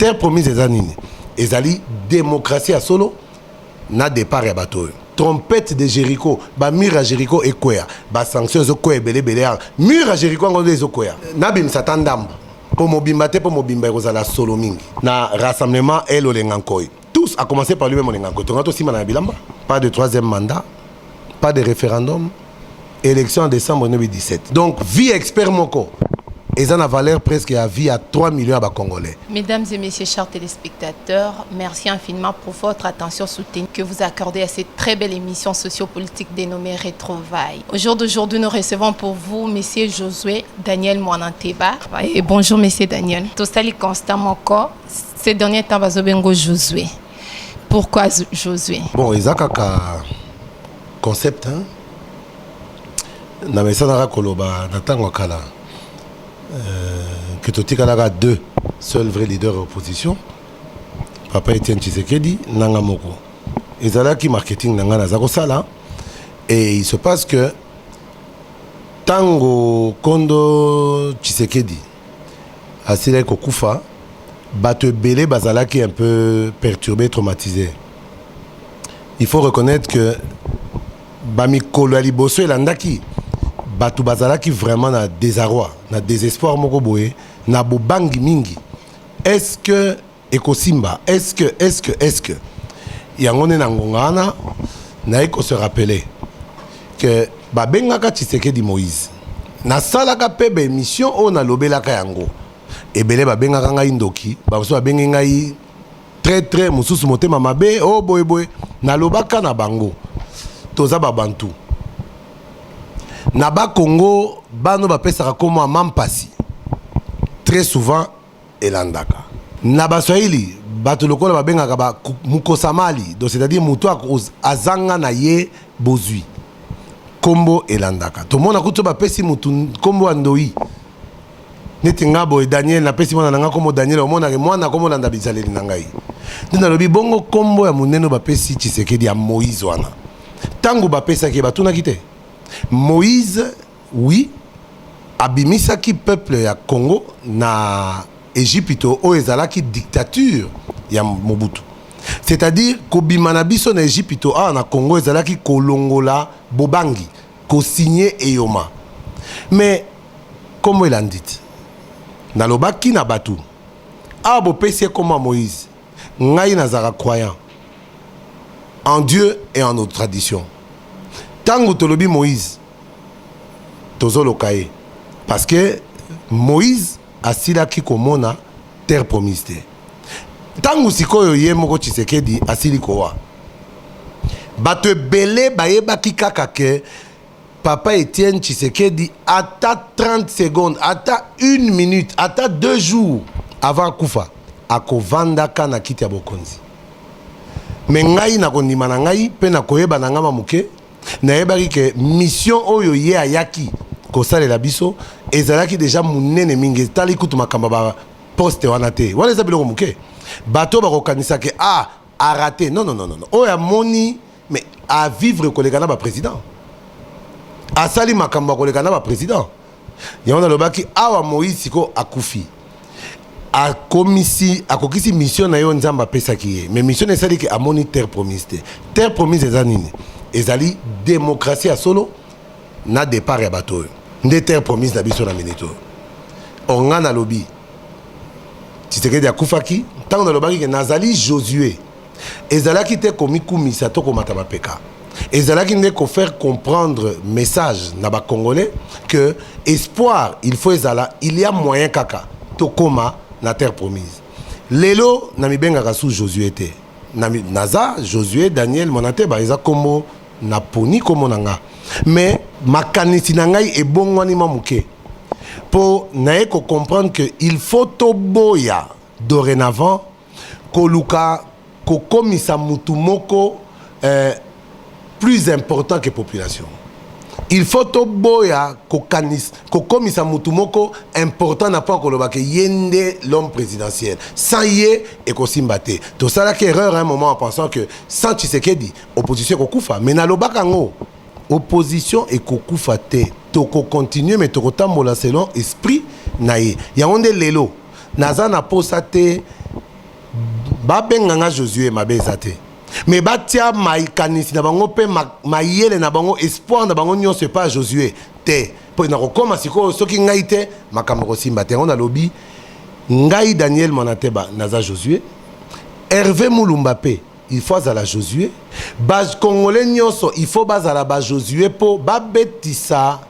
Terre promise eza nini? Ezali démocratie ya solo na départ ya bato oyo. Trompette de Jéricho, bamur ya Jéricho ekweya, basanction ezokweya ebele ebele ya mur ya Jéricho yango nde ezokweya. Nabimisa ata ndambo mpo mobimba te, mpo mobimba ekozala solo mingi. Na rassemblement el Olenga Nkoi, tous, à commencer par lui-même Olenga Nkoi, tonga tosimba na bilamba: pas de troisième mandat, pas de référendum, élection en décembre 2017. Donc vie expert moko eza na valeur presque ya vie ya 3 millions ya Bacongolais. Mesdames et messieurs, chers téléspectateurs, merci infiniment pour votre attention soutenue que vous accordez à cette très belle émission sociopolitique dénommée Retrouvailles. Au jour d'aujourd'hui, nous recevons pour vous Monsieur Josué Daniel Mwananteba. Et bonjour, Monsieur Daniel. Tosali constat moko, ces derniers temps, bazobengo Josué. Pourquoi Josué? Bon, eza kaka concept, hein? Na mesanaka koloba na ntango ya kala ke totikalaka deux seul vrai leader ya opposition, papa Etienne Tshisekedi nanga moko. Ezalaki marketing na ngai naza kosala. Et il se passe que ntango kondo Tshisekedi asilaki kokufa, bato ebele bazalaki un peu perturbé, traumatisé. Il faut reconnaître que bamikolo ya liboso elandaki, bato bazalaki vraiment na désarroi, na désespoir moko boye, na bobangi mingi: est-ce que ekosimba? Est-ce que, est-ce que, est-ce que? Yango nde na ngonga wana naye kose rappeler que babengaka Tshisekedi Moïse. Nasalaka mpe baémission oyo nalobelaka yango ebele. Babengaka ngai ndoki, bamosusu babengi ngai très très mosusu motema mabe oyo boyeboye. Nalobaka na bango: toza babantu na Bakongo, bano bapesaka nkombo ya mampasi, très souvent elandaka. Na Baswahili, bato lokola babengaka ba mukosamali, donc c'est-à-dire moto azanga na ye bozwi, nkombo elandaka. Tomona kutu bapesi motu nkombo ya ndoi, neti nga boye Daniel, napesi mwana na nga nkombo Daniel, omonake mwana akomolanda bizaleli na ngai. Nde nalobi bongo, nkombo ya monene bapesi Tshisekedi ya Moïse wana, ntango bapesaki ye, batunaki te Moïse? Oui, abimisaki peuple ya Congo na Egypte oyo ezalaki dictature ya Mobutu. C'est-à-dire kobima na biso na Egypte awa na Congo ezalaki kolongola bobangi, kosigner eyoma. Mais nkombo elandi ti nalobaki na bato awa: bopesi ye nkombo ya Moïse. Ngai nazalaka croyant en Dieu et en notre tradition. Ntango tolobi Moïse, tozoloka ye parce que Moïse asilaki komona terre promise te. Ntango sikoyo ye moko Tshisekedi asili kowa, bato ebele bayebaki kaka ke papa Etienne Tshisekedi, ata 30 secondes, ata une minute, ata 2 jours avant akufa, akovandaka na kiti ya bokonzi. Me ngai na kondima na ngai mpe na koyeba na ngai ma moke, nayebaki ke mission oyo ye ayaki kosalela biso ezalaki déjà monene mingi. Etali kutu makambo ya baposte wana te, wana eza biloko moke. Bato bakokanisa ke a araté. Non, non, non, non. Oyo amoni, mais avivre koleka na baprésident, asali makambo ya koleka na baprésident. Yango nalobaki awa: Moïse siko akufi, akomisi, akokisi mission na ye oyo Nzambe apesaki ye. Mais mission na esali ke amoni terre promise te. Terre promise eza nini? Ezali démocratie ya solo na départ ya bato oyo nde terre promise na biso na minute oyo. Or nga nalobi, Tshisekedi akufaki. Ntango nalobaki ke nazali Josué, ezalaki te komikumisa to komata bapeka, ezalaki nde kofaire comprendre message na Bacongolais que espoir il faut ezala, il y a moyen kaka tokóma na terre promise. Lelo namibengaka su Josué te. Naza Josué Daniel Monateba, eza nkombo naponi, nkombo na nga. Mais makanisi na ngai ebongwani mwa moke mpo naye kocomprendre que il faut toboya dorénavant koluka kokomisa mutu moko plus important que population. Il faut toboya kokomisa mutu moko important na mpo koloba ke ye nde l'homme présidentiel, sans ye ekosimba te. Tosalaki erreur à un moment en pensant que sans Tshisekedi opposition ekokufa. Mais nalobaka yango: opposition ekokufa te, tokocontinue, mais tokotambola selon esprit na ye. Yango nde lelo naza na posa te. Babenga nga Josué, mabe eza te, mais batia makanisi na bango mpe mayele na bango, espoir na bango nyonso epai ya Josué te, mpo nakokóma sikoyo soki ngai te, makambo kosimba te. Yango nalobi, ngai Daniel Mwanateba naza Josué, Hervé Mulumba mpe il faut azala Josué, Bacongolais nyonso il faut bazala Bajosué mpo babetisa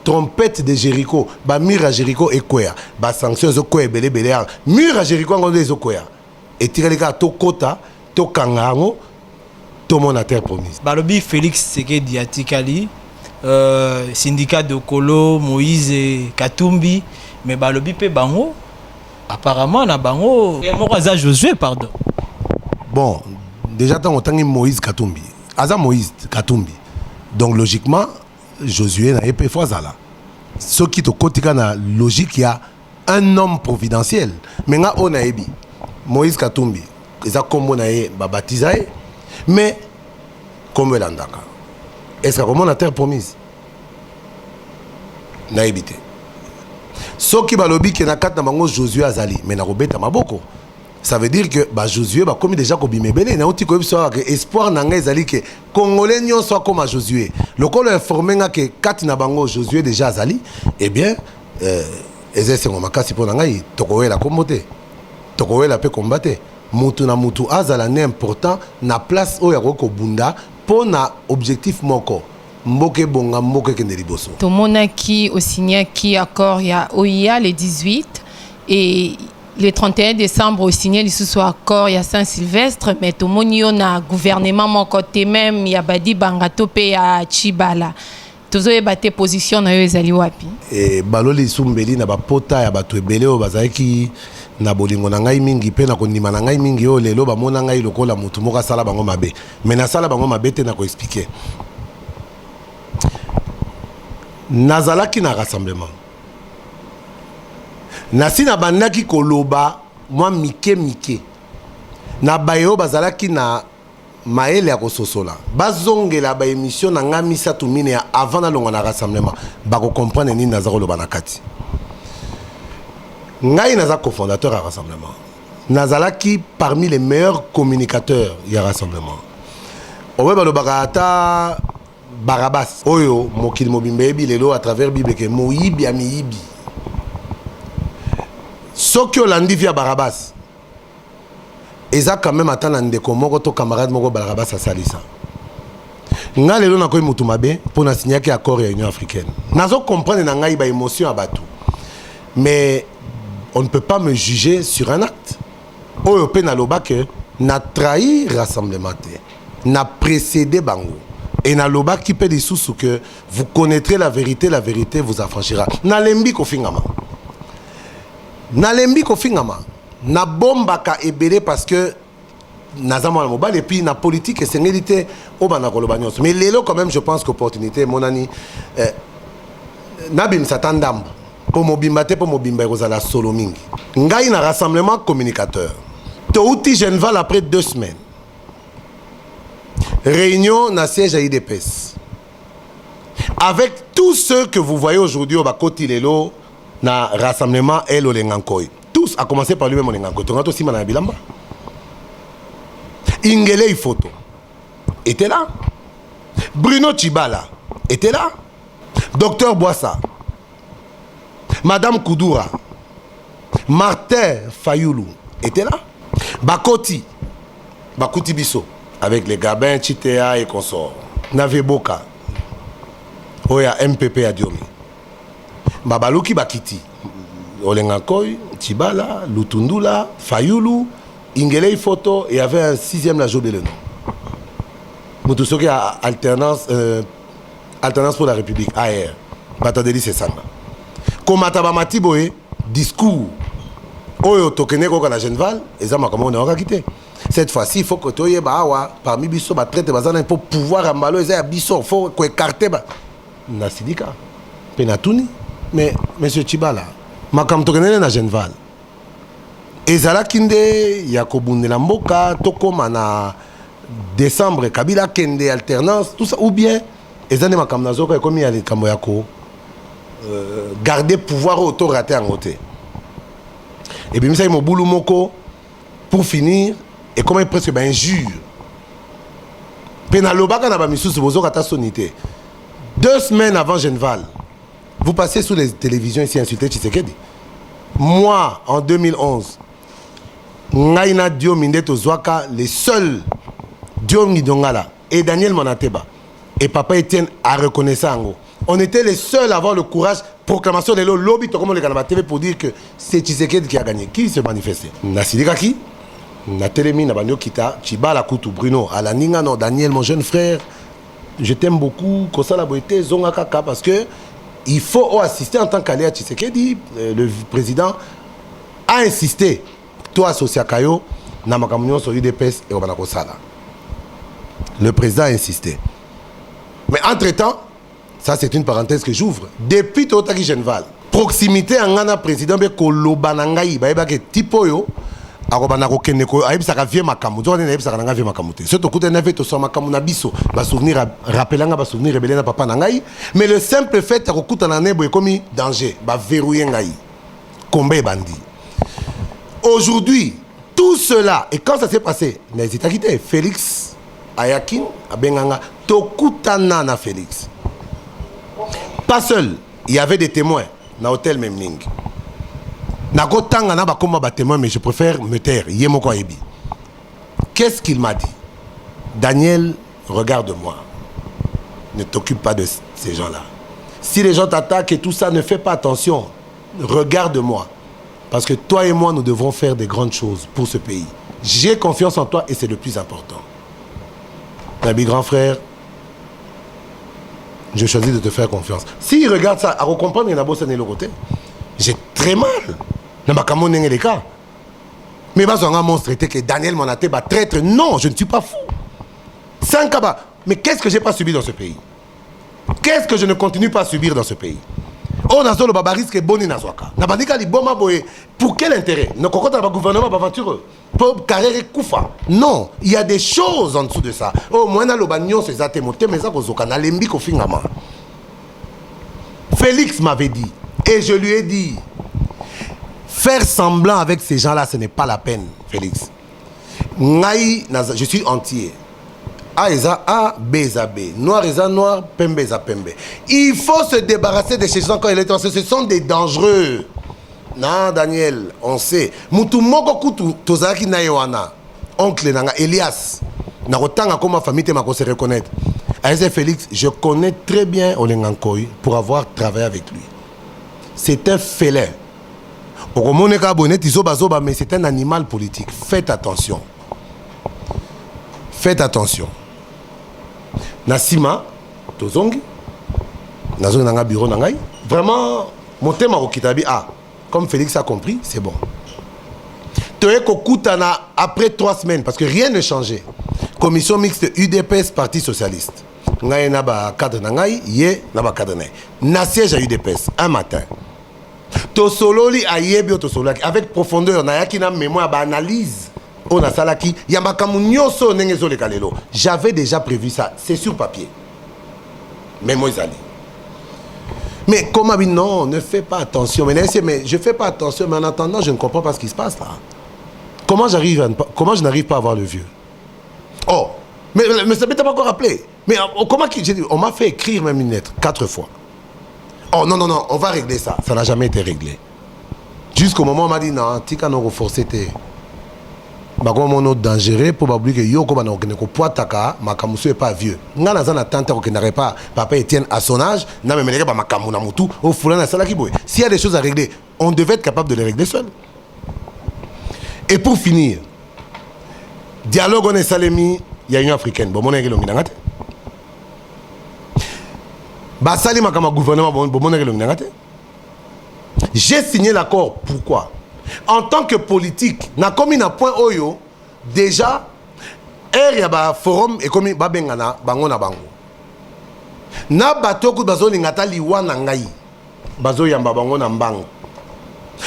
trompette de Jéricho, bamur ya Jéricho ekweya. Basanction ezokweya ebele ebele awa, mur ya Jéricho yango nde ezokweya. Etikali kaka tokɔta, tokanga yango, tomona terre promise. Balobi Félix Tshisekedi atikali, Sindika Dokolo, Moïse Katumbi, mais balobi mpe bango apparemment na bango moko aza Josué, pardon. Bon, déjà ntango otangi Moïse Katumbi, aza Moïse Katumbi, donc logiquement Josué na ye mpe faut azala, soki tokoti kaka na logique ya un homme providentiel. Mais nga oyo nayebi, Moïse Katumbi eza nkombo na ye, babatiza ye, mais nkombo elandaka. Est ce que akomona terre promise? Nayebi te. Soki balobi ke na kati na bango Josué azali, mais nakobeta maboko. Ça veut dire que Bajosué bakomi déjà kobima ebele. Nauti koyebi so awa ke espoir na ngai ezali ke Congolais nyonso akóma Josué. Lokola informe nga ke kati na bango Josué déjà azali, eh bien eza esengo makasi mpo na ngai. Tokowela kombo te, tokowela mpe komba te. Mutu na mutu azala ne important na place oyo akoki kobunda mpo na objectif moko: mboka ebonga, mboka ekende liboso. Tomonaki osignaki accord ya OUA le 18 et le 31 décembre osigné lisusu accord ya Saint-Sylvestre, mais tomoni yo na gouvernement moko te, même ya Badibanga to mpe ya Tshibala. Tozoyeba te position na yo ezali wapi. E, baloli lisumbeli na bapota ya bato ebele oyo bazalaki na bolingo na ngai mingi mpe na kondima na ngai mingi, oyo lelo bamona ngai lokola motu moko asala bango mabe. Mais nasala bango mabe te. Na koexpliquer, nazalaki na rassemblement, nasi nabandaki koloba mwa mike mike na baye oyo bazalaki na mayele ya kososola. Bazongela baémission na ngai misato, mine ya avant nalongwa na rassemblement, bakocomprendre nini naza koloba na kati. Ngai naza cofondateur ya rassemblement, nazalaki parmi les meilleurs communicateurs ya rassemblement. Oyo balobaka, ata Barabas oyo mokili mobimba eyebi lelo à travers Bible ke moyibi ya miyibi, soki olandi vie ya Barabas, eza quand même ata na ndeko moko to camarade moko Barabas asalisa. Nga lelo nakoyi motu mabe mpo nasignaki accord ya Union africaine? Nazo comprendre na ngai baémotion ya bato, mais on ne peut pas me juger sur un acte oyo mpe naloba ke na trahir rassemblement te, na précédé bango. Et nalobaki mpe lisusu que vous connaîtrez la vérité, la vérité vous affranchira. Nalembi kofingama, nalembi kofingama, nabombaka ebele parce que naza mwana mobali, et puis na politique esengeli te obanda koloba nyonso. Mais lelo quand même, je pense qu'opportunité emonani, nabimisa ta ndambo, mpo mobimba te, mpo mobimba ekozala solo mingi. Ngai na rassemblement, communicateur. Touti Genval, après 2 semaines, réunion na siège à UDPS avec tous ceux que vous voyez aujourd'hui au bakoti lelo na rassemblement El Olengankoy, tous, à commencer par lui-même Olengankoy. Tonga tosima na bilamba. Ingele Ifoto était là, Bruno Tshibala était là, Docteur Boissa, Madame Koudoura, Martin Fayoulou était là. Bakoti, Bakuti biso avec les Gabin Chitea et consorts, Naveboka oyo ya MPP ya Diomi, babaluki, bakiti Olengankoy, Tshibala, Lutundula, Fayulu, Ingele Ifoto, et il y avait un sixième là, j'ai oublié le nom. Moto soki ya Alternance pour la République, AR, bato Delly Sesanga. Komata bamati boye, discours oyo tokende koyoka na Genval eza makambo oyo nayokaki te. Cette fois-ci, il faut que toyeba awa parmi biso batraîtres baza na mpo pouvoir ya mbalo eza ya biso, faut koécarter ba nasilika mpe natuni: mais monsieur Tshibala, makambo tokendele na Genval ezalaki nde ya kobundela mboka, tokóma na décembre, Kabila akende, alternance, tout ça, ou bien eza nde makambo nazoka ekomi ya likambo ya ko garder pouvoir oyo torater yango te? Ebimisaki mobulu moko. Pour finir, ekomaki presque ba injure. Mpe nalobaka na bamisusu, bozoka ata soni te. 2 semaines avant Genval, vous passez sur les télévisions ici insulter Tshisekedi. Moi, en 2011, ngai na Diomi nde tozwaka les seuls, Diomi Dongala et Daniel Monateba et papa Etienne a reconnaissé yango, on était les seuls à avoir le courage. Proclamation lelo, lobi tokomoleka na batv pour dire que c'est Tshisekedi qui a gagné. Qui se manifestait? Nasilikaki, natelemi na bandi okita Tshibala kutu. Bruno alandi nga: "Non, Daniel, mon jeune frère, je t'aime beaucoup, kosala boye te, zonga kaka, parce que il faut assister en tant qu'allié à Tshisekedi. Le président a insisté to associaka yo na makambo nyonso UDPS ekobanda kosala." Le président a insisté. Mais entre temps, ça c'est une parenthèse que j'ouvre, depuis totaki Genval, proximité ya ngai na président mpe koloba na ngai, bayebaki type oyo akobanda kokende ayebisaka vie makambo. Nzoka nde nayebisaka na ngai vie makambo te. So tokutani na vie, toswa makambo na biso, basouvenir, rappelanga basouvenir ebele na papa na ngai. Mais le simple fait ya kokutana na ye boye ekomi danger, baverrouille ngai, komba ebandi. Aujourd'hui, tout cela, et quand ça s'est passé, nahésitaki te. Félix ayaki, abenganga, tokutana na Félix, pas seul, il y avait des témoins, na hôtel Memling. Nakotanga na bakoma batémoin, mais je préfère me taire, ye moko ayebi. Qu'est-ce qu'il m'a dit? "Daniel, regarde-moi, ne t'occupe pas de ces gens-là. Si les gens t'attaquent et tout ça, ne fais pas attention. Regarde-moi, parce que toi et moi, nous devons faire des grandes choses pour ce pays. J'ai confiance en toi et c'est le plus important." Nabi, grand frère, je choisis de te faire confiance. S'il regarde ça, à comprendre, il y a le côté. J'ai très mal. Na makambo ndenge eleka. Mais bazwanga monstre te que Daniel Monate ba traître. Non, je ne suis pas fou. Cinq ba. Mais qu'est-ce que j'ai pas subi dans ce pays? Qu'est-ce que je ne continue pas à subir dans ce pays? Oyo nazoloba, barisque eboni nazwaka na bandika liboma boye, pour quel intérêt? Nakokota na bagouvernement baventure mpo carrière ekufa? Non, il y a des choses en dessous de ça oyo moyen naloba nyonso eza te. Motema eza kozoka, nalembi kofingama. Félix m'avait dit et je lui ai dit: "Faire semblant avec ces gens-là, ce n'est pas la peine, Félix. Ngai je suis entier. A eza A, B eza B, noir eza noir, pembe eza pembe. Il faut se débarrasser de ces gens quand il est, parce que ce sont des dangereux." "Non, Daniel, on sait." Mutu moko kutu tozalaki na ye wana, oncle na nga Elias, nakotanga koma famille te, mako se reconnaître. Aise: "Félix, je connais très bien Olengankoy pour avoir travaillé avec lui. C'est un félin. Okomoneka boye neti zobazoba, mais c'est un animal politique. Faites attention, faites attention." Na nsima tozongi, nazongi na nga bureau na ngai, vraiment motema kokita bi. Ah, comme Félix a compris, c'est bon. Toye kokutana après 3 semaines, parce que rien ne changeait. Commission mixte UDPS Parti socialiste, ngai na bacadre na ngai, ye na bacadre na ye, na siège ya UDPS. Un matin tosololi, ayebi oyo tosololaki avec profondeur. Nayaki na mémoire ya baanalyse oyo nasalaki ya makambo nyonso oyo ndenge ezoleka lelo. J'avais déjà prévu ça, c'est sur papier, mémo ezali. Mais comment? "Non, ne fais pas attention." Mais, mais je fais pas attention, mais en attendant, je ne comprends pas ce qui se passe là. Comment j'arrive à ne pas, comment je n'arrive pas à voir le vieux? Oh, mais ça m'était pas encore rappelé. Mais oh, comment on m'a fait écrire même une lettre quatre fois. "Oh non, non, non, on va régler ça." Ça n'a jamais été réglé. Jusqu'au moment où on m'a dit: "Non, tika no renforcer te. Bakomona dangereux mpo babuli ke yo kobanda kokende kopwataka makambo so epa vieux." Ngai naza na tante kokendaka epa papa Etienne à son âge, namemeleke bamakambo na motu ofulani asalaki boye. S'il y a des choses à régler, on devait être capable de les régler seul. Et pour finir, dialogue wana esalemi ya Union africaine, bomonaki elongi na nga te. Basali makambo ya gouvernement, bomonaki elongi na nga te. J'ai signé l'accord. Pourquoi? En tant que politique, nakomi na point oyo déjà ere ya baforum ekomi, babengana bango na bango na bato kutu bazolinga ata liwa na ngai, bazoyamba bango na mbango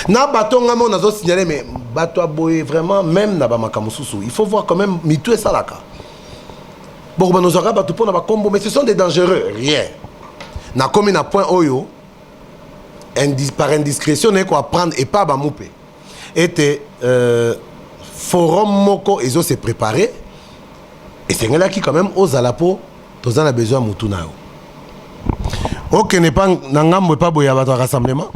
na bato. Ngai moko nazosignale, mais bato ya boye vraiment, même na bamakambo mosusu, il faut voir quand même mitu esalaka. Boko banozwaka bato mpo na bakombo, mais ce sont des dangereux. Rien. Nakomi na point oyo par indiscrétion naye koapprendre epa bamupe ete. Forum moko ezo se préparer, esengelaki quand même ozala mpo toza na besoin ya mutu na yo. Okende pa na ngambo epa boye ya bato ya rassemblement,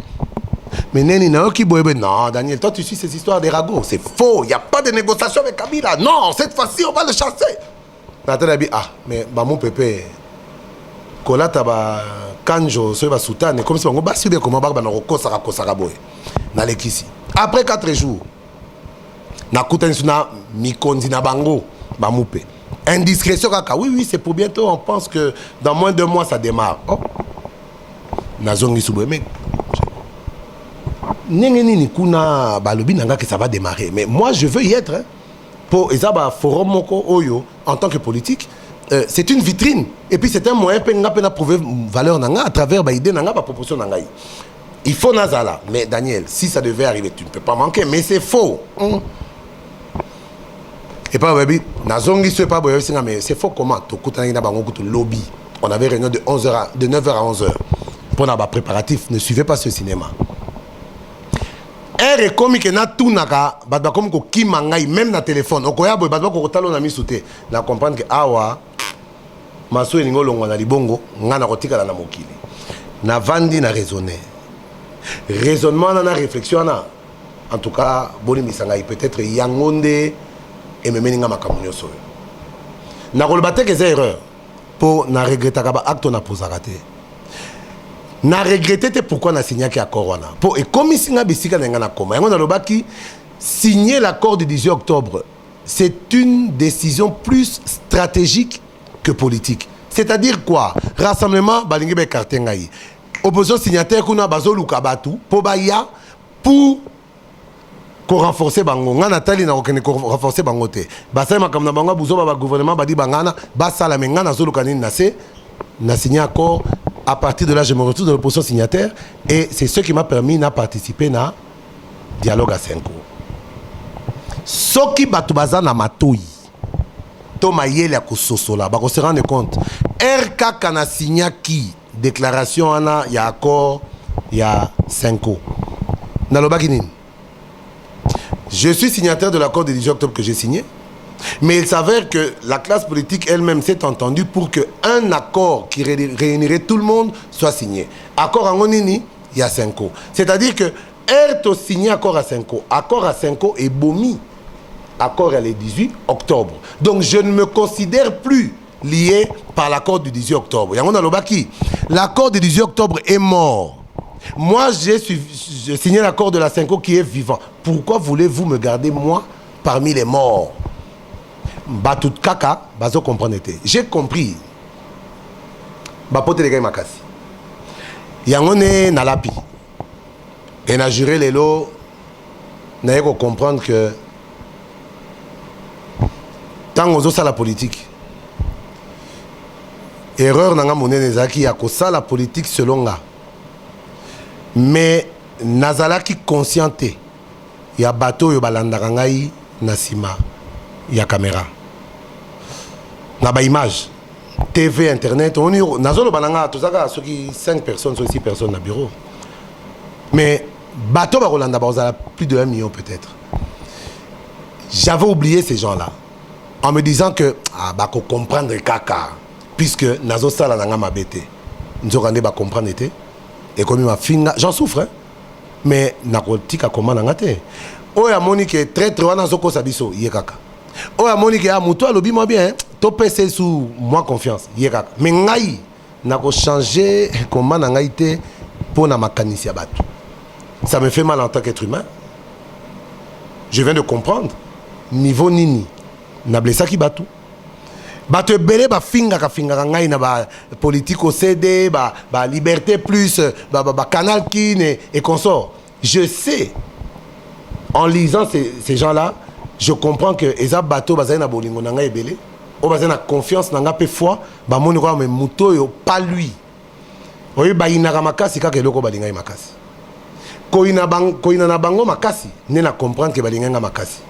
mais neni nayoki boye boye. Non, Daniel, toi, tu suis ces histoires de ragots, c'est faux, il y a pas de négociation avec Kabila. Non, cette fois-ci, on va le chasser. Natala bi, ah, mais bamu pepe kolata bakanjo, soki basutane comme si bango basi bien, comment baka bana kokosaka kosaka boye. Nalekisi. Après 4 jours, nakutani so na mikonzi na bango bamupe indiscrétion kaka: Oui, c'est pour bientôt, on pense que dans moins d'un mois, ça démarre. Oh, nazongisi boye, mais ndenge nini kuna balobi na nga que ça va démarrer? Mais moi, je veux y être, hein. Po eza baforum moko oyo, en tant que politique, c'est une vitrine et puis c'est un moyen mpe nga mpe na prouver valeur na nga à travers baidée na nga, baproposition na ngai. Il faut nazala. Mais Daniel, si ça devait arriver, tu ne peux pas manquer. Mais c'est faux. Epa bayebi, nazongi so epa boyebi singa, mais c'est faux, comment? Tokutanaki na bango kutu lobi, on avait réunion de 11h de 9h à 11h mpona bapréparatif. Ne suivez pas ce cinéma. Ere ekomi ke natunaka bato, bakomi kokima ngai même na telefone. Okoya boye, bato bakokotala na misu te. Na comprendre ke awa maso elingi olongwa na libongo, ngai nakotikala na mokili. Navandi na raisonner, raisonnement wana na réflexion wana, en tout cas bolimbisa ngai, peut-être yango nde ememeli nga makambo nyonso oyo. Nakoloba te ke eza erreur, mpo na regrettaka baacte oyo napozaka te. Na regrette te pourquoi nasignaki accord wana, mpo ekomisi nga bisika na ngai nakoma. Yango nalobaki, signer l'accord du 18 octobre, c'est une décision plus stratégique que politique. C'est-à-dire quoi? Rassemblement balingi baécarte ngai, opposition signataire kuna bazoluka bato mpo baya pour korenforcer bango. Ngai natali na kokende korenforcer bango te. Basali makambo na bango ya buzoba, bagouvernement badi bangana basala, me ngai nazoluka nini na se? Na signé accord. À partir de là, je me retrouve dans l'opposition signataire et c'est ce qui m'a permis na participer na dialogue à 5. Soki bato baza na matoi to mayele ya kososola, bakose rendre compte r kaka na signaki déclaration wana ya accord ya 5, nalobaki nini? Je suis signataire de l'accord du 18 octobre que j'ai signé, mais il s'avère que la classe politique elle-même s'est entendue pour que un accord qui réunirait tout le monde soit signé. Accord yango nini? Ya 5. C'est-à-dire que R to signé accord à 5, accord à 5 ebomi accord le 18 octobre. Donc je ne me considère plus lié par l'accord du 18 octobre. Yango nalobaki, l'accord du 18 octobre est mort. Moi, j'ai signé l'accord de la CENCO qui est vivant. Pourquoi voulez-vous me garder, moi, parmi les morts? Bato kaka bazo comprendre te. J'ai compris. Bapoteleka makasi. Yango ne nalapi. Et na juré lelo naye ko comprendre que ntango ozosala politique, erreur na nga monene ezalaki ya kosala politique selon nga, mais nazalaki conscient te ya bato oyo balandaka ngai na nsima ya caméra, na baimage TV, internet. Omoni, nazoloba na nga, toza kaka soki 5 personnes, soki 6 personnes na bureau, mais bato bakolanda bakozala plus de 1 million peut-être. J'avais oublié ces gens-là en me disant que, ah, bakocomprendre kaka puisque nazosala na nga mabe te. Nzoka nde bacomprendre te, ekomi mafinga. J'en souffre, hein? Mais nakotika koma na nga te. Oyo amoni ke traître wana azokosa biso, ye kaka. Oyo amoni ke, ah, moto alobi mwa bien, topesa su mwa confiance, ye kaka. Mais ngai nakochange koma na ngai te mpo na makanisi ya bato. Ça me fait mal en tant qu'être humain. Je viens de comprendre niveau nini nablessaki bato. Bato ebele bafingaka fingaka ngai na bapolitique ocd, baliberté ba plus, bacanal ba, ba Kine et consort. Je sais, en lisant ces gens-là, je comprends que eza bato bazali na bolingo na ngai ebele, oyo bazali na confiance na ngai mpe foi. Bamoni kaka me moto oyo, pas lui oyo bayinaka makasi kaka eloko balingai makasi, koyina, koyina na bango makasi nde na comprendre ke balingai nga makasi.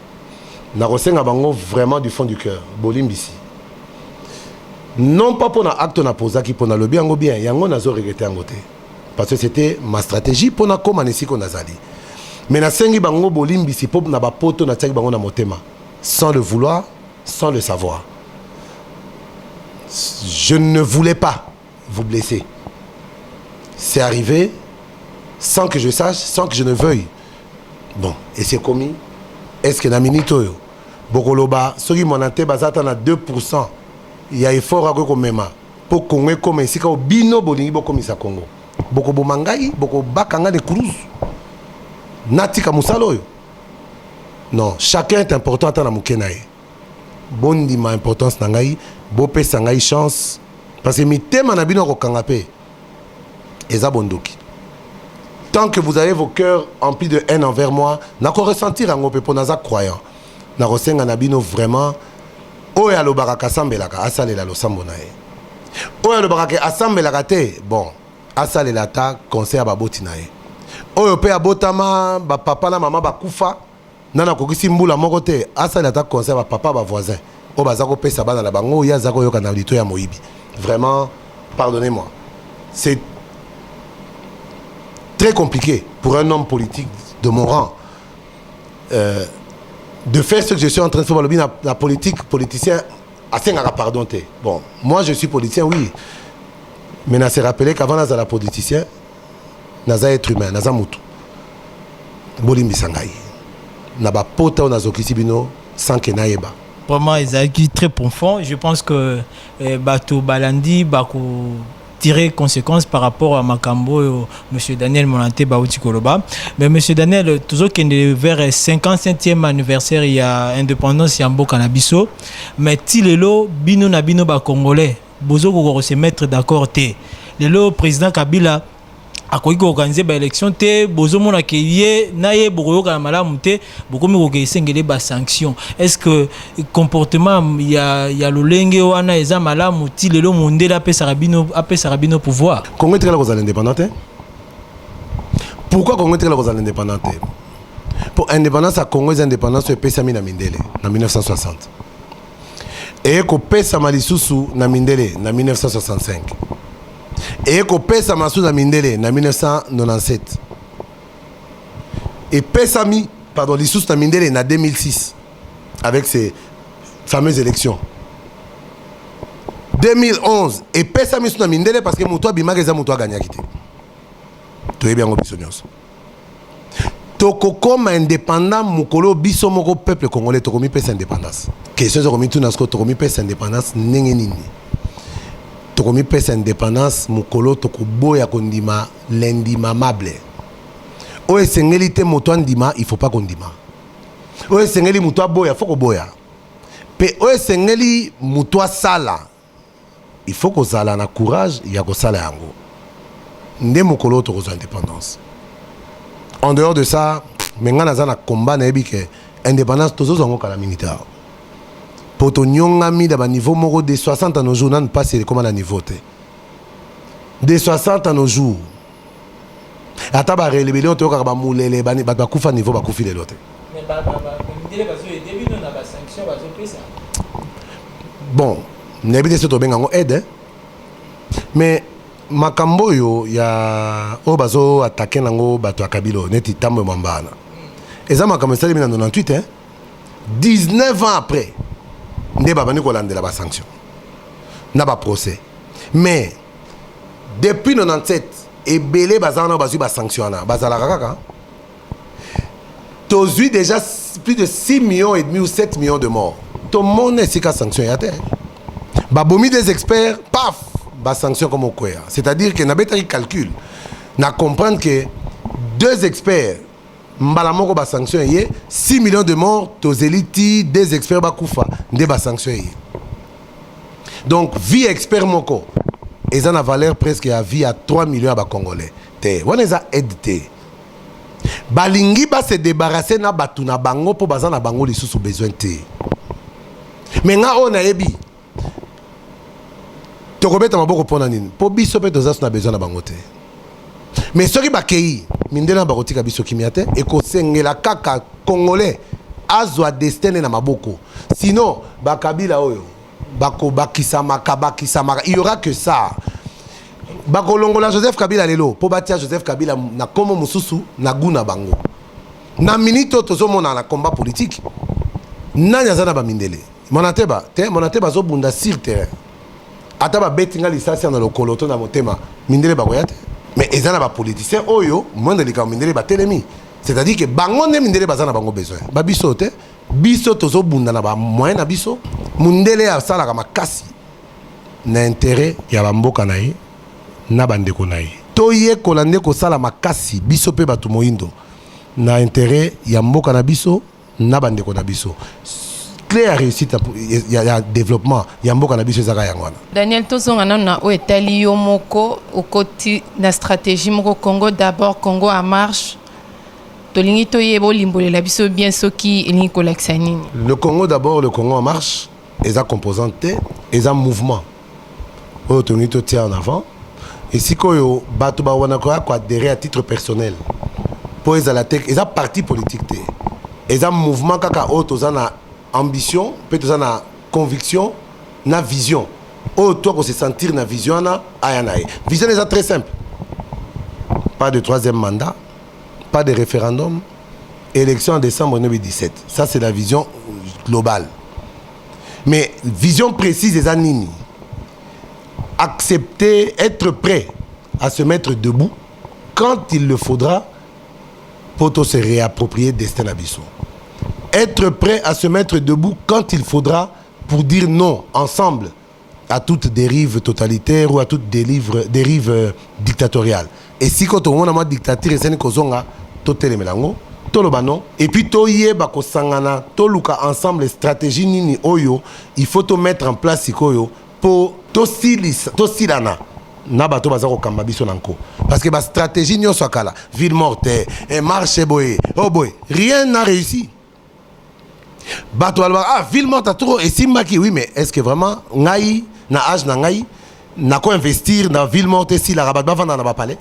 Nakosenga bango vraiment du fond du cœur bolimbisi, non pas mpo na acte napozaki, mpo nalobi yango bien, yango nazo regretter yango te, parce que c'était ma stratégie mpo nakóma na esika nazali. Mais nasengi bango bolimbisi mpo na bapoto natiaki bango na motema, sans le vouloir, sans le savoir. Je ne voulais pas vous blesser. C'est arrivé sans que je sache, sans que je ne veuille. Bon, et c'est commis. Est-ce que na minute oyo bokoloba soki mwana te baza ata na 2 ya effort akoki komema mpo Kongo ekóma esika oyo bino bolingi bokomisa Kongo, bokoboma ngai, bokobaka ngai na kuruzu, natika mosala oyo? Non, chacun est important ata na moke na ye. Bondima importance na ngai, bopesa ngai chance, parce que mitema na bino akokanga mpe eza bondoki. Tant que vous avez vos cœurs emplis de haine envers moi, nakoressentir yango mpe, mpo naza croyant. Nakosenga na bino vraiment, oyo alobaka kasambelaka, asalela losambo na ye. Oyo alobaka ke asambelaka te, bon, asalela ata conseil ya baboti na ye. Oyo mpe abotama, bapapa na mama bakufa, nani akokisi mbula moko te, asalela ata conseil ya bapapa, bavoisin oyo baza kopesa bana na bango, oyo aza koyoka na lito ya moyibi. Vraiment, pardonnez-moi, c'est très compliqué pour un homme politique de mon rang de faire ce que je suis en train de faire. Balobi na politique, politicien asengaka pardon te. Bon, moi je suis politicien, oui, mais na se rappeler qu'avant nazala politicien, naza être humain, naza mutu. Bolimbisa ngai na bapota oyo nazokisi bino sans ke nayeba. Vraiment, ezalaki très profond. Je pense que bato balandi bako tirer conséquences par rapport à makambo oyo monsieur Daniel Monante bauti koloba. Mais monsieur Daniel, tozokende vers 57e anniversaire ya indépendance ya mboka na biso, mais ti lelo bino na bino bacongolais bozokoka se mettre d'accord te. Lelo président Kabila akoki koorganiser baélection te, bozomona ke ye na ye bokoyokana malamu te, bokomi koke esengeli basanction. Est ce que comportement ya lolenge wana eza malamu ti lelo mondele apesaka bino pouvoir? Congo etikala kozala indépendant te. Pourquoi Congo etikala kozala indépendant te? Mpo indépendance ya Congo eza indépendance oyo epesami na mindele na 1960, eye kopesama lisusu na mindele na 1965, eye kopesama lisusu na mindele na 1997, epesami, pardon, lisusu na mindele na 2006 avec ces fameuses élections. 2011 epesami lisusu na mindele, parce que moto abimaka eza moto aganyaki te. Toyebi yango biso nyonso. Tokokoma indépendant mokolo biso moko peuple congolais tokomipesa indépendance. Question eza komituna sikoyo: tokomipesa indépendance ndenge nini? Tokomipesa indépendance mokolo tokoboya kondima l'indimamable. Oyo esengeli te moto andima, il faut pas kondima. Oyo esengeli moto aboya, faut koboya. Mpe oyo esengeli moto asala, il faut kozala na courage ya kosala yango. Nde mokolo oyo tokozwa indépendance. En dehors de ça, me ngai naza na combat, nayebi ke indépendance tozozwa yango kala mingi te awa, mpo tonyongami na baniveau moko. De 60 à nos jours, nanu mpasi ekóma na niveau te. De 60 à nos jours, ata barébellion toyokaka, bamulele, bato bakufa niveau bakufi lelo te. Mais mindele bazoaider bino na basanction bazopesa. Bon, nayebi te so tobenga yango aide, mais makambo oyo ya oyo bazoattaquer nango bato ya Kabila neti Ntambo Mwamba wana, eza makambo esalemi na 98, hein? 19 ans après nde babandi kolandela basanction na baprocès. Mais depuis 97, ebele baza wana, bazwi basanction wana, bazalaka kaka. Tozwi déjà plus de 6 millions et demi ou 7 millions de morts, tomona esika sanction ya te. Babomi des experts, paf, basanction comme okwea. C'est-à-dire que nabetaki calcul, na comprendre que deux experts, mbala moko basanction eye. 6 millions de morts, tozeli ti deux experts bakufa nde basanction eye? Donc vie expert moko eza na valeur presque ya vie ya 3 millions ya bacongolais te. Wana eza aide te. Balingi base débarrasser na bato na bango mpo baza na bango lisusu besoin te. Me nga oyo nayebi, tokobeta maboko mpo na nini? Mpo biso mpe toza so na besoin na bango te. Mais soki bakei, mindele na bakotika biso kimia te. Ekosengela kaka congolais azwa destin na maboko, sinon bakabila oyo bakobakisamaka, bakisamaka. Il y aura que ça. Bakolongola Joseph Kabila lelo mpo batia Joseph Kabila na nkombo mosusu na gu na bango. Na minute oyo tozomona na combat politique, nani aza na bamindele? Monateba te. Monateba azobunda sur terrain. Ata babeti nga lisasi ya na lokolo to na motema, mindele bakoya te. Mais eza na bapoliticien oyo moindre likambo, mindele batelemi. C'est-à-dire que bango nde mindele baza na bango besoin. Babiso te. Biso tozobunda na bamoyen na biso. Mundele asalaka makasi na intérêt ya bamboka na ye na bandeko na ye. Toyekola nde kosala makasi, biso mpe bato moyindo, na intérêt ya mboka na biso na bandeko na biso. Clé ya réussite ya développement ya mboka na biso ezaka yango wana. Daniel, tozonga nano na oyo etali yo moko. Okoti na stratégie moko, Congo d'abord, Congo en marche. Tolingi toyeba, olimbolela biso bien soki elingi kolakisa nini. Le Congo d'abord, le Congo en marche eza composante te, eza mouvement oyo tolingi totia en avant. Esika oyo bato bawana koya koadhérer à titre personnel, mpo ezala te, eza parti politique te, eza mouvement kaka oyo toza na ambition mpe toza na conviction na vision. Oyo to kose sentir na vision wana, aya na ye. Vision eza très simple: pas de troisième mandat, pas de référendum, élection en décembre 2017. Ça, c'est la vision globale. Mais vision précise eza nini? Accepter, être prêt à se mettre debout quand il le faudra pour se réapproprier destin na biso, être prêt à se mettre debout quand il faudra pour dire non ensemble à toute dérive totalitaire ou à toute dérive dictatoriale. Et si quand on a dictature eseni kozonga, totelemela yango, toloba non. Et puis toyeba kosangana, toluka ensemble stratégie nini oyo il faut to mettre en place sikoyo mpo tosilana na bato baza kokamba biso na nko. Parce que bastratégie nyonso ya kala, ville morte, marche boye o boye, rien n'a réussi. Bato balobaka: "Ah, ville morte trop esimbaki." Oui, mais est ce que vraiment ngai na age na ngai nako investir na ville morte esilaka, bato bavanda na bapalais?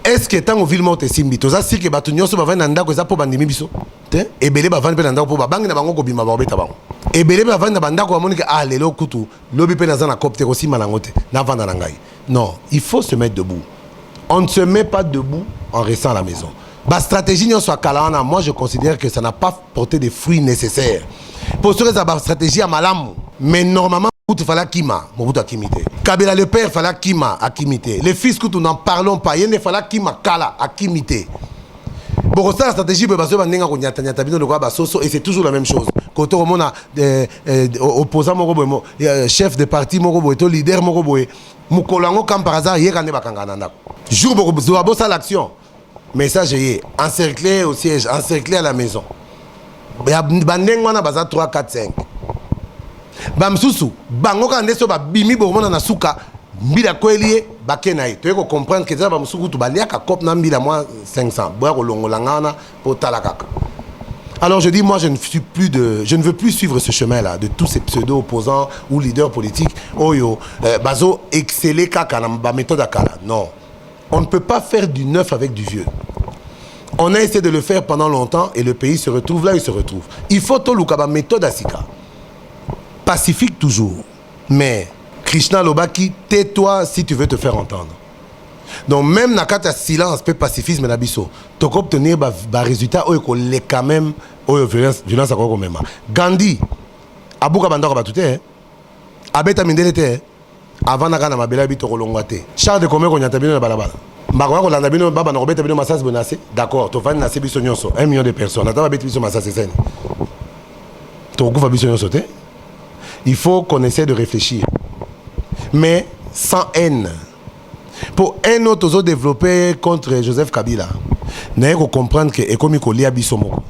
Est ce que ntango ville morte esimbi, toza sûr que bato nyonso bavandi na ndako eza mpo bandimi biso te? Ebele bavandi mpe na ndako mpo babangi na bango kobima, bakobeta bango. Ebele mpe bavandi na bandako, bamoni ke: "Ah, lelo kutu, lobi mpe naza na cope te, kosimba nango te, navanda na ngai." Non, il faut se mettre debout. On ne se met pas debout en restant à la maison. Bastratégie nyonso ya kala wana, moi je considère que ça n'a pas porté des fruits nécessaires. Po soki eza bastratégie ya malamu, mais normalement Mobutu fallait akima, Mobutu akimi te. Kabila le père fallait akima, akimi te. Le fils kutu, n'en parlons pas, ye nde fallait akima kala, akimi te. Bokosala stratégie boye, bazoyeba ndenge konyatanyata bino lokola basoso. Et c'est toujours la même chose. Koto komona opposant moko boye, chef de parti moko boye to leader moko boye, mokolo yango, comme par hasard, yeka nde bakangaka na ndako. Jour bokozwa bosala action, message ye: encerclé au siège, encerclé à la maison. Bandenge wana baza 3 4 5. Bamisusu bango kaka nde so babimi, bokomona na suka mbila kweli ye, bake na ye. Toye kocomprendre ke eza bamosusu kutu baliaka cope na mbila mwa 500, boya kolongola nga wana mpo tala kaka. Alors je dis, moi je ne suis plus de, je ne veux plus suivre ce chemin-là de tous ces pseudo-opposants ou leaders politiques oyo bazo exceller kaka na ba méthode ya kala. Non, on ne peut pas faire du neuf avec du vieux. On a essayé de le faire pendant longtemps et le pays se retrouve là où il se retrouve. Il faut toluka ba méthode ya sika, pacifique toujours. Mais Krishna alobaki: "Tais-toi si tu veux te faire entendre." Donc même na kati ya silence mpe pacifisme na biso, tokoobtenir barésultat oyo ekoleka même oyo violence akoki komema. Gandhi abuka bandako bato te, abeta mindele te, avandaka na mabele, abi tokolongwa te. Char de combat konyata bino na balabala, bakoka kolanda bino, babanda kobeta bino masasi boye na se. D'accord, tovandi na se biso nyonso, 1 million de personnes, ata babeti biso masasi eseni, tokokufa biso nyonso te. Il faut qu'on essaie de réfléchir, mais sans haine. Po haine oyo tozodéveloppe contre Joseph Kabila, naye kocomprendre ke ekomi kolia biso moko.